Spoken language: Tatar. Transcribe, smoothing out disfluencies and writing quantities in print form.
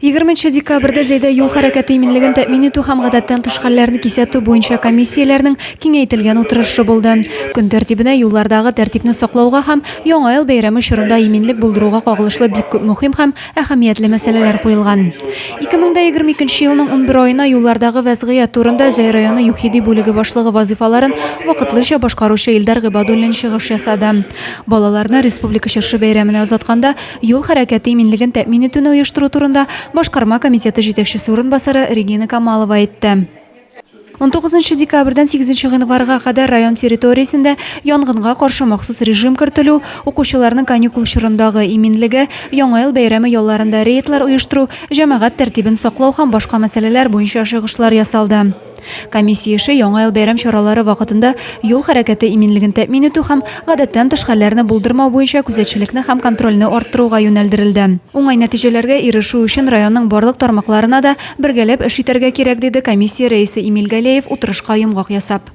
20 декабрьдә Зәйдә юл хәрәкәте иминлеген тәэмин итү һәм гадәттән тыш хәлләрне кисәтү буенча комиссияләрнең киңәйтелгән утырышы булды. Көн тәртибенә юллардагы тәртипне саклауга һәм Яңа ел бәйрәме чорында иминлек булдыруга кагылышлы бик күп мөһим һәм әһәмиятле мәсьәләләр куелган. 2022 елның 11 аена юллардагы вәзгыять турында Зәй районы ЮХИДИ бүлеге башлыгы вазыйфаларын вакытлыча башкаручы Илдар Гыйбадуллин чыгыш ясады. Балаларны Республика чыршы бәйрәменә озатканда Юл хәрәкәте иминлеген тәэмин итүне оештыру турында Башкарма комитеты җитәкчесе урынбасары Регина Камалова әйтте. 19 декабрьдән 8 гыйнварга кадәр район территориясендә янгынга каршы махсус режим кертелү, укучыларның каникул чорындагы иминлеге, Яңа ел бәйрәме ялларында рейдлар оештыру, җәмәгать тәртибен саклау һәм башка мәсьәләләр буенча чыгышлар ясалды. Комиссия эше Яңа ел бәйрәм чаралары вакытында юл хәрәкәте иминлеген тәэмин итү һәм гадәттән тыш хәлләрне булдырмау буенча күзәтчелекне һәм контрольне арттыруга юнәлдерелде. Уңай нәтиҗәләргә ирешү өчен районның барлык тармакларына да бергәләп эш итәргә кирәк, диде комиссия рәисе Эмиль Галеев утырышка йомгак ясап.